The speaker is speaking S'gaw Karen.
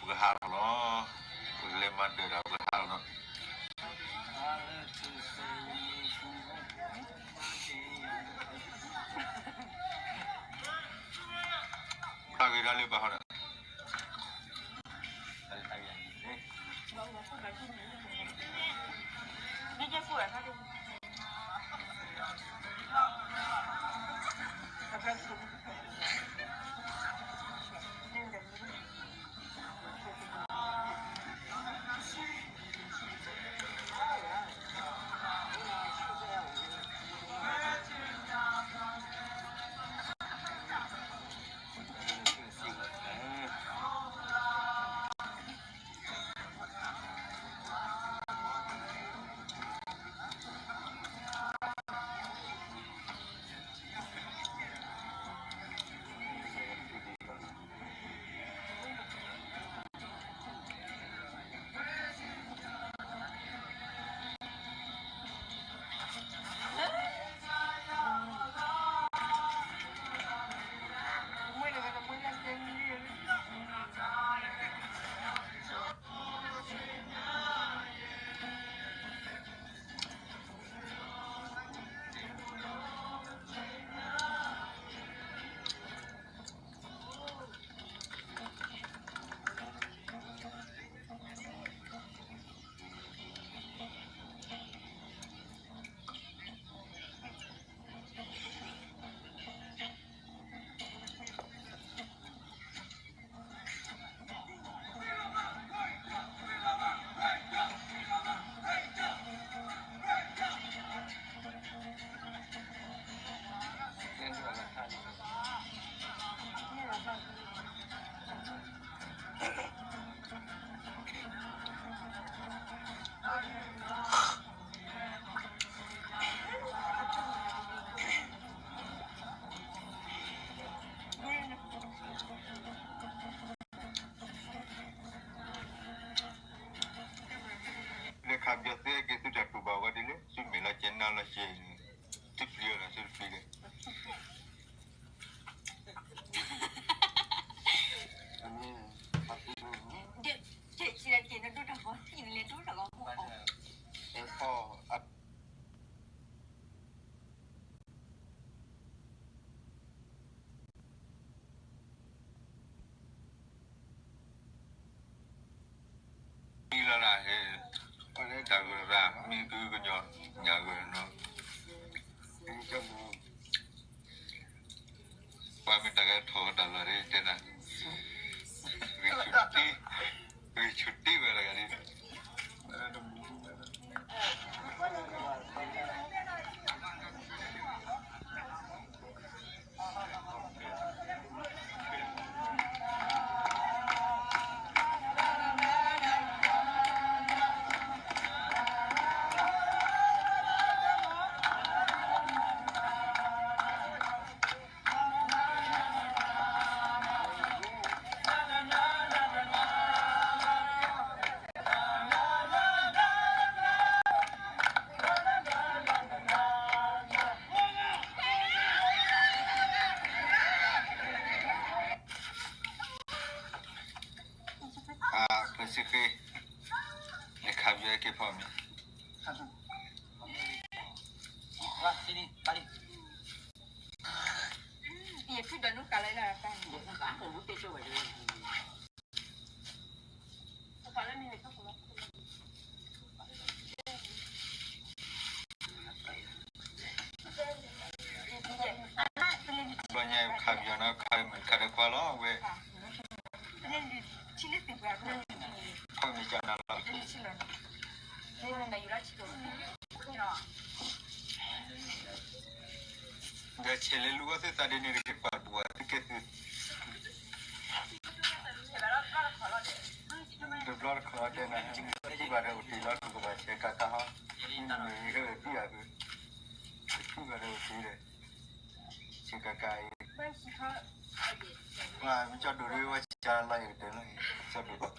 ပကဟးလီၤလီၤ, ပကလဲၤမၤဒၢးဒီးပကဟးလီၤလီၤ. တၢ်ဂ့ၢ်တၢ်လၢဘၣ်ဟီဒီး လၢခးပယီၤသ့က့ၤ သုတၢ်တူၢ်ဘၣ်ဝဲဒ်လဲၣ်, သုမ့ၢ်လီၤကဲနါလီၤကဲ, သုပျံၤအီၤဒီးသုတပျံၤလဲၣ်. မံလီၤဒၣ်ဟဲ, ပှၤလၢတၢ်ဂိၢ်တရၣ် မံအုကညီၢ်ညၣ်ဂိၢ်နီၤ, ပှၤမ့ၢ်တၢ်ကဲထီၣ်တၢ်လီၢ်ဒ်တဲနၤ, ဂ့ၢ်ဆူၣ်တ့, ဂ့ၢ်ဆူၣ်တ့ဝဲတဂၤဒ် အဖုစ့ဃ့, နခးပယီၤက့ၤဖီမ့ၢ်, ယဖုဒီးနူၢ်ကၤလၢလၢ်တၢ်န့ၣ် ဘျီညါခးပယီၤနီၤ ခးဒီးခွါလီၤဝဲ, ခီမ့ၢ်ကနၤလီၤ, ဒီးဆဲးလၢလူၤဝဲသ့ၣ်သးဒ်န့ၣ်တက့ၢ် ပှၤဘူၣ်ဝဲသ့ၣ်ကဲသု, တဘျီတခီၣ်တဲနၤ, ထံၣ်ဘၣ်ဒီးအိၣ်တ့ၢ်လီၤ တကဘၣ်ဆဲးကၤကၤဟီ, မ့ၢ်မ့ၢ်ဂ့ၤဂ့ၤသံအီၤ, ထံၣ်ဘၣ်ဒီးအိၣ်တ့ၢ်ဒီး ဆဲးကၤကၤအံၤ, ပှၤမ့ၢ်ကၠီဒိၣ်ဒ်ဝဲဆဲးလီၤအံၤကတၢၢ်လီၤ, ကၠီဒိၣ်ဘၣ်